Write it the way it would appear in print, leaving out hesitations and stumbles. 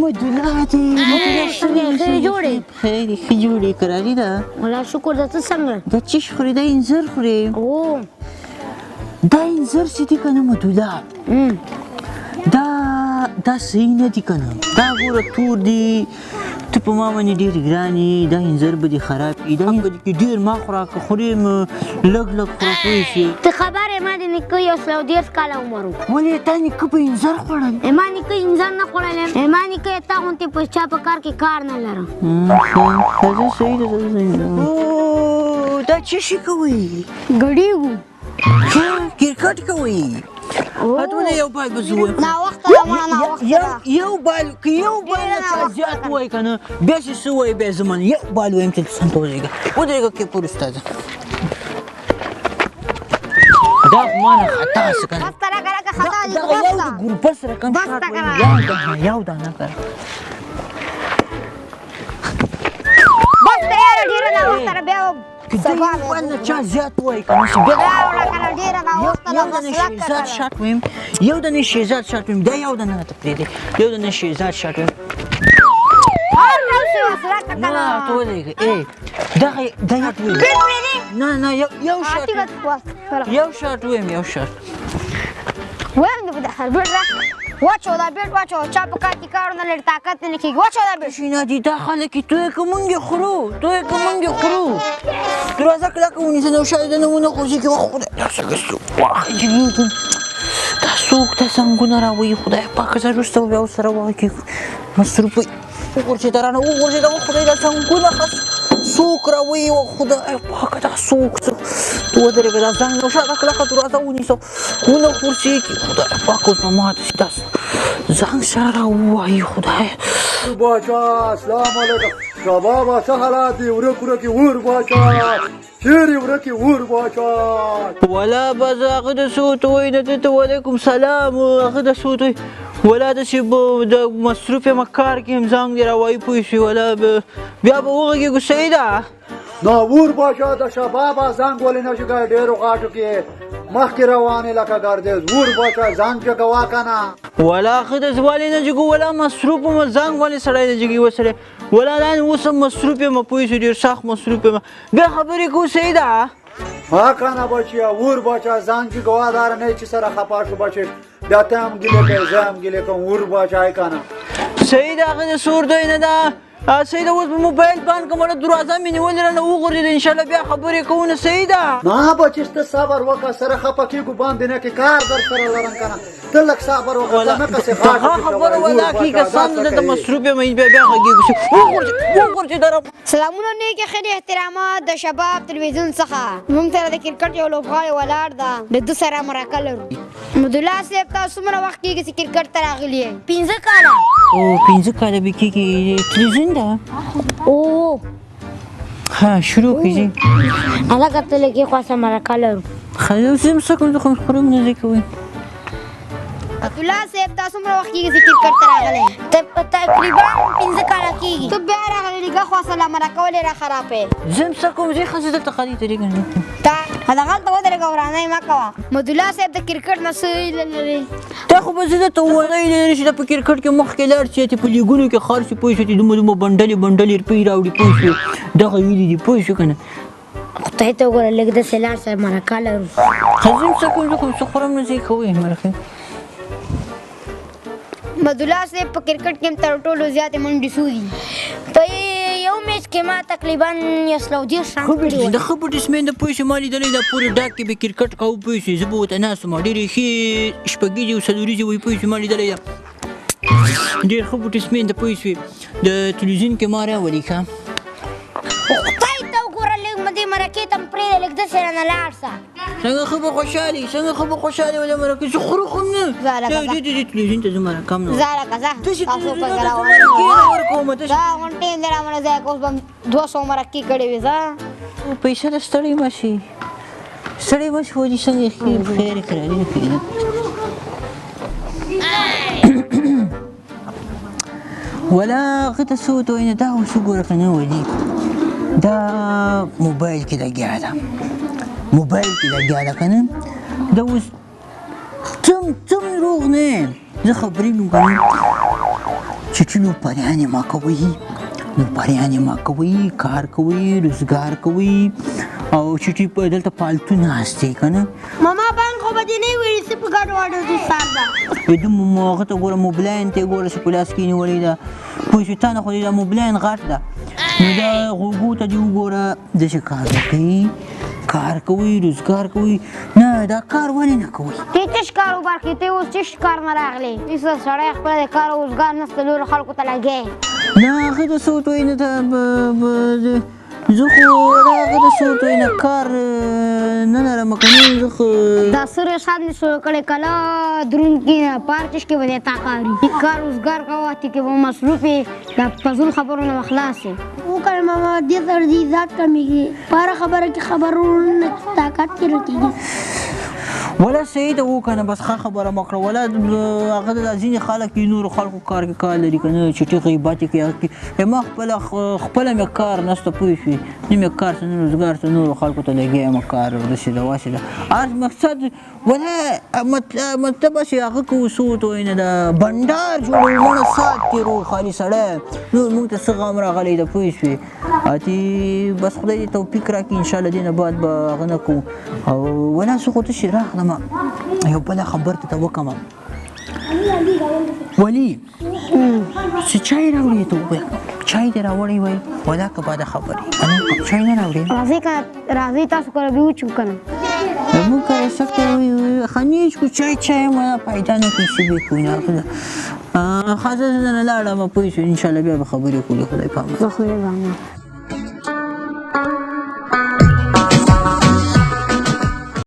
مدولا دی مدولا. څنګه ښه جوړې؟ خیر، ښه جوړې، کراري ده. ولا شکر ده. ته څنګه؟ دا چیش خورې؟ دا انځر خورې؟ او دا انځر چې دي که نه مدولا، دا صحیح نه دي که نه. دا ګوره تور دي، ته په ما باندې ډېر ګران یې. دا انځر به دې خراب کړي، دا به دې ډېر ما خوره، که خورې لږ لږ خوره، پوه شې؟ ته خبر یې، ما د نیکه 130 کاله عمر و. ولې تا نیکه به انځر خوړل؟ ما نیکه انځر نه خوړلی. ما نیکه تا غوندې په چا په کار کې کار نه لرم. ښه، صحیح ده، صحیح ده. دا څه شي کوئ؟ ګډېږو. کرکټ کوئ؟ هتونه یو بال به زه ووایم. ناوخته ده مړه، ناوخته ده. یو بال، که یو بال نه چا زیات ووایي که نه، بیا چې څه وایي بیا زه منم. یو بال وایم چې سم ته ودرېږه، ودرېږه کیپر استاده. دا خو ما نه خطا څه که نه. بس ته راکه، راکه، خطا دي. دغه یو د ګروپه سره کوم شاټ وایم، یو دانه، یو دانه کړه. بس ته یاره، ډېره ناوخته ده. بیا که یو بال نه چا زیات ووایي که نه چې بیا راوړه که نه، ډېره ناوخته ده. یو دانه شهزاد شاټ وایم، یو دانه شهزاد شاټ وایم. دا یو دانه راته پرېږدي، یو دانه شهزاد شاټ وایم. نه، ته ودرېږه. ای دغه دا یو نه نه، یو شاټ، یو شاټ وایم، یو شاټ وایم. د بیټ را واچو، دا بیټ واچو. چا په کار کې کار نه لري، طاقت نه کېږي. واچو دا بیټ. شینا دي دا خلک یې توی که مونږ یې خورو، توی که مونږ یې خورو. دروازه کلکه ونیسه، نو شاید نه ونه خوځېږي. وه خدای، دا څنګه څوک واخلي؟ دا څوک دا زنګونه راوایي؟ خدای پاک، زه وروسته بیا ورسره وغږېږو. مصروف وغورځېده، رانه وغورځېده. وه خدای، دا زنګونه څوک راوایي؟ وه خدای پاکه، دا څوک؟ څه ته ودرېږه، دا زنګ نو شاته کلکه دروازه ونیسه، ونه غورځېږي. خدای پاک، اوس به ماته شي دا زنګ سره راووایي. خدای باچا، اسلام علیکم شباب، څه حالات دي؟ ورک ورک ور باچا، چیرې ورک ور باچا؟ ولا بس هغه د سوت وای نه ته. وعلیکم سلام. هغه د سوت وای ولا داسې د مصروف یم، کار کې هم زنګ دې راوایي، پوه شوې؟ ولا بیا به وغږېږو. صحیح ده. نو ور باچا، د شباب زنګ ولې نه شي؟ ډېرو غاټو کې مخکې روانې لکه ګردېز. ور باچا، زنګ جګوا که نه؟ ولا ښه د ولې نه جګو؟ ولا مصروف یم. زنګ ولې سړی نه جګوي وسړی؟ ولا دا اوس هم مصروف یم، پوه شوې؟ ډېر سخت مصروف یم. بیا خبرې کوو، صحیح ده. ها که نه بچیا؟ ور باچا، زنګ جګوا، دار نه چې سره خفا شو بچې، بیا ته هم ګیلې کوې، زه هم ګیلې کوم. ور باچا یې که نه؟ صحیح ده. هغه د سور دوی نه ده. صحیح ده. اوس به موبایل بند کړم، ولا دروازه مې نیولې، رانه وغورځېده. انشاءالله بیا خبرې کوو نو، صحیح ده. نه بچې، ته صبر وکړه، سره خفه کېږو باندې نه کې، کار در سره لرم که نه. ته لږ صبر وکړه، ته نه کسې غاټو دغه کې خبره شوی. ولا ور کېږه، باچا، سم دا څه دلته کوې؟ مصروف یم. بیا بیا غږېږو. وغورځېد، وغورځېده. سلامونه، نیکې ښې احترامات د شباب تلویزیون څخه. موږ سره د کرکټ یو لوبغاړی ولاړ ده، د ده سره مرکه لرو. مدالله صاحب، تاسو څومره وخت کېږي چې کرکټ ته راغلي یئ؟ 5 کاله. او 5 کاله به کېږي. تلویزیون ده؟ او ها، شروع کړئ. هلکه ته لږ خوا سره مرکه لرو. ښه، زه هم څه کوم، زه خو خورم نه، ځای کوئ. عبدالله صاحب، تاسو څومره وخت کېږي چې کرکټ ته راغلی؟ تقریبا 5 کاله کېږي. ته بیا راغلی، لږه خوا سره مرکه ولې را خرابې؟ زه هم څه کوم، زه ښه، زه دلته خالي تېرېږم. ته هدغلته ودرېږه، ورانۍ مه کوه. مدالله صاحب، د کرکټ نه څه هیله لرې؟ تا خو به زه درته ووایم، هیله لري چې په کرکټ کې مخکې لاړ شي، چې په لیګونو کې خرڅ شي، پوه شي، چې دومره دومره بنډلې بنډلې روپۍ راوړي، پوه شي؟ دغه هیلې دي، پوه شو که نه؟ خدای ته وګوره، لږ داسې لاړ سره مرکه لرو. ښه، زه هم څه کوم، زه خو څه خورم نه، ځای کوئ مرکه. مدالله صاحب، په کرکټ کې هم تر ټولو زیاتې منډې څو دي؟ په یو میچ کې ما تقریبا 130 رن کړي وو. د ښه بیټسمین د پوه شي، ما لیدلی دا پورې ډاک کې به کرکټ کاوه، پوه شي؟ زه به ورته ناست وم، ډېرې ښې شپږیزې او څلوریزې وایي، پوه شي؟ ما لیدلی ده، ډېر ښه بیټسمین د، پوه شوې؟ د تلویزیون کې ما راولي. ښه، خدای ته وګوره، لږ مې دې مرکې ته هم پرېږده، لږ داسې رانه لاړ شه. څنګه ښه به خوشحال یې، څنګه ښه به خوشحال یې. ولې مرکې زه خورو خو نه. ځه لکه ځه. دې تلویزیون ته زه مرکه هم نه. ځه لکه ځه. داسې تاسو تلویزیون په ته زه ګراوه. مرکې نه ورکوم. داسې دا غونټې دې رامنه ځای که اوس به 200 مرکې کړې وي. ځه. پیسې د ستړی مه شي، ستړی مه شي. ولې څنګه ښې خیر کراري نه کوي؟ ولا هغه ته څه ورته وایي نه. دا اوس وګوره که نه، ولي دا موبایل کې لګیا ده، موبایل کې لګیا ده که نه. دا اوس څم څم روغ نه یم، زه خبرېږم که نه. چې چې نو پریانې ما کوئ، نو پریانې ما کوئ، کار کوئ، روزګار کوئ، او چې په دلته پالتو ناست دی که نه. ماما بانک خو به دې نه ویلي چې په ګډو وډو ځو سار ده. وایي دومره هغه ته ګوره، موبلاین ته یې ګوره چې په لاس کې یې نیولې ده، پوه شوې؟ تا نه خو دې دا موبلاین غټ ده، نو دا غوږو ته دې وګوره، داسې کار نه کوي، کار کوي، روزګار کوي. نه دا کار ولې نه کوي؟ ته څه کاروبار کې؟ ته اوس څه کار نه راغلې؟ هېڅ سړی خپله د کار روزګار نشته، نورو خلکو ته لګی. نه هغه د څه ورته وایي، نه زه خو هغه د څه ورته وایي، نه کار نه لرم که نه زه خو دا څه رشاد مې شروع کړی، کله درون کې پارچش کې به دی تا کار وي. کار روزګار کوه، تې کې به مصروف یې، دا فضول خبرو نه به خلاص یې. وکړه ماما، دې سره دې عزت کمېږي، په هره خبره کې خبرونه طاقت کې رکېږي. ولا صحیح ده وکړه نه، بس ښه خبره مه کړه. ولا هغه د ځینې خلک یې نورو خلکو کار کې کار لري که نه، چټي غیبت یې کوي، هغه کوي. ما خپله خپله مې کار نشته، پوه شوې؟ نه مې کار څه، نه روزګار څه، نورو خلکو ته لګیا یم کار داسې ده واسې ده. هر مقصد ولا مطلب هسې هغه کوو، څه ورته وایي، نه دا بنډار جوړوو، مړه ساعت تېروو خالي سړی، نور موږ ته څه غم راغلی ده، پوه شوې؟ اتي بس خدای دې توفیق راکړي، انشاءالله دې نه بعد به هغه نه کوو. او ولا څه خو تشې راغلم یو بله خبر ته وکړم. ولي چې چای راوړې ته ووایه، چای دې راوړی وای، ولا که بده خبرې چای نه راوړې. راځئ که راځئ، تاسو کره به وچو که نه؟ موږ کره سخته خنیج کو چای چای مو پیدا نه کړي، څه به کوو؟ نه ښه زه نه لاړم، پوه شو، انشاءالله بیا به خبرې کوو. خدای په امان. خدای په امان.